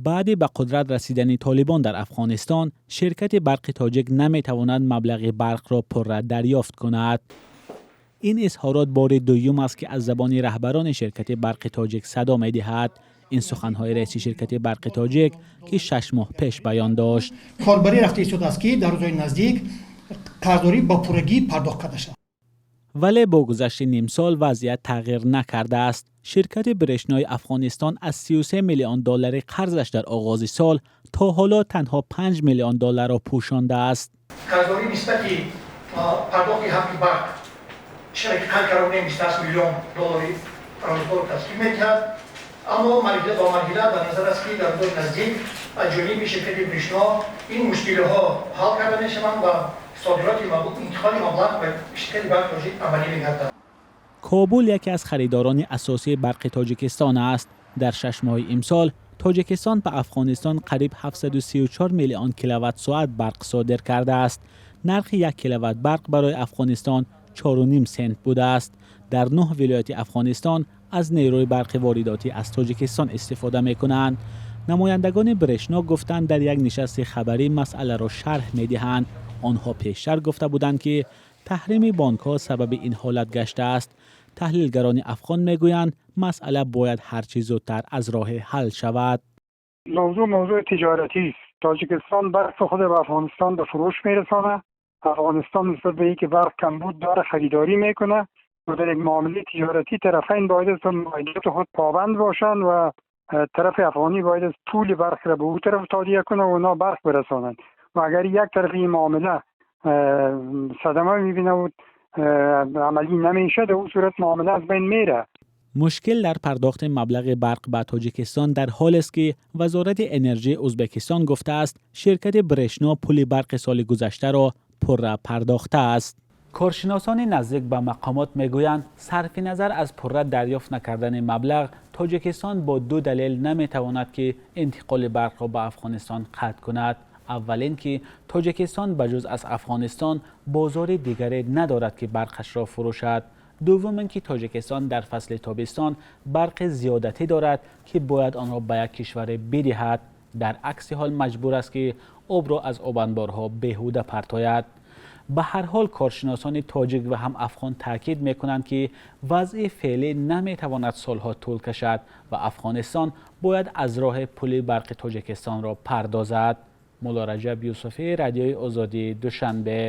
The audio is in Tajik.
Баъди ба қудрат расидани Толибон дар Афғонистон, ширкати Барқи Тоҷик наметавонад маблағи барқро пурра дарёфт кунад. Ин изҳорот бори дуюм аст, ки аз забони раҳбарони ширкати Барқи Тоҷик садо медиҳад. Ин суханҳои раиси ширкати Барқи Тоҷик, ки 6 моҳ пеш баён дошт. Корбарӣ рафта истодааст, ки дар рӯзҳои наздик қарздорӣ ба пуррагӣ пардохт карда шавад. Вале бо гузашти нимсол вазъият тағйир накардааст. Ширкати Брешнои Афғонистон аз 33 миллион доллари қарзаш дар оғози сол то ҳоло танҳо 5 миллион долларро пӯшондааст. Қарздорӣ нисбати пардохти ҳаққи барқ шараки қайд карда 28 миллион доллари рӯзгор ташкил медиҳад, аммо марҳила ба марҳила дар назар аст, ки дар рӯзҳои наздик аз ҷониби ширкати Брешно ин мушкилиҳо ҳал карда мешаванд ва содироти интиқоли маблағ ба ширкати Барқи Тоҷик амалӣ мегардад. Кобул яке аз харидорони асосии барқи Тоҷикистон аст. Дар 6 моҳи имсол Тоҷикистон ба Афғонистон қариб 734 миллион киловатт-соат барқ содир кардааст. Нархи 1 киловатт барқ барои Афғонистон 4,5 сент будааст. Дар нӯҳ вилояти Афғонистон аз нерӯи барқи воридотӣ аз Тоҷикистон истифода мекунанд. Намояндагони Брешно гуфтанд, дар як нишасти хабарӣ масъаларо шарҳ медиҳанд. Онҳо пештар гуфта буданд, ки таҳрими бонкҳо сабаби ин ҳолат гаштааст. Таҳлилгарони афғон мегӯянд, масъала бояд ҳарчи зудтар аз роҳе ҳал шавад. موضوع موضوع تجارتی است. تاجیکستان برق خود به افغانستان به فروش میرسانه. افغانستان نسبت به اینکه برق کمبود داره، خریداری میکنه و در یک معامله تجارتی طرفین باید از معاهدات خود پابند باشند و طرف افغانی باید از پول برق را به او طرف تادیه کنه و اونا برق برسانند و اگر یک طرف این معامله صدمه میبینه و عملی نمیشه، در اون صورت معامله از بین میره. Мушкил дар пардохти маблағи барқ ба Тоҷикистон дар ҳолест, ки Вазорати энержии Ӯзбекистон гуфтааст, ширкати Брешно пули барқи соли гузаштаро пурра пардохтааст. Коршиносони наздик ба мақомот мегӯянд, сарфи назар аз пурра дарёфт накардани маблағ, Тоҷикистон бо ду далел наметавонад, ки интиқоли барқро ба Афғонистон қатъ кунад. Аввал ин ки Тоҷикистон ба ҷуз аз Афғонистон бозори дигаре надорад, ки барқашро фурӯшад. Дуввум ин ки Тоҷикистон дар фасли тобистон барқи зиёдатӣ дорад, ки бояд онро ба як кишваре бидиҳад. Дар акси ҳол маҷбур аст, ки обро аз обанборҳо беҳуда партояд. Ба ҳар ҳол, коршиносони тоҷик ва ҳам афғон таъкид мекунанд, ки вазъи феълӣ наметавонад солҳо тӯл кашад ва Афғонистон бояд аз роҳе пули барқи Тоҷикистонро пардозад. Мулло Раҷаб Юсуфӣ, Радиои Озодӣ, Душанбе.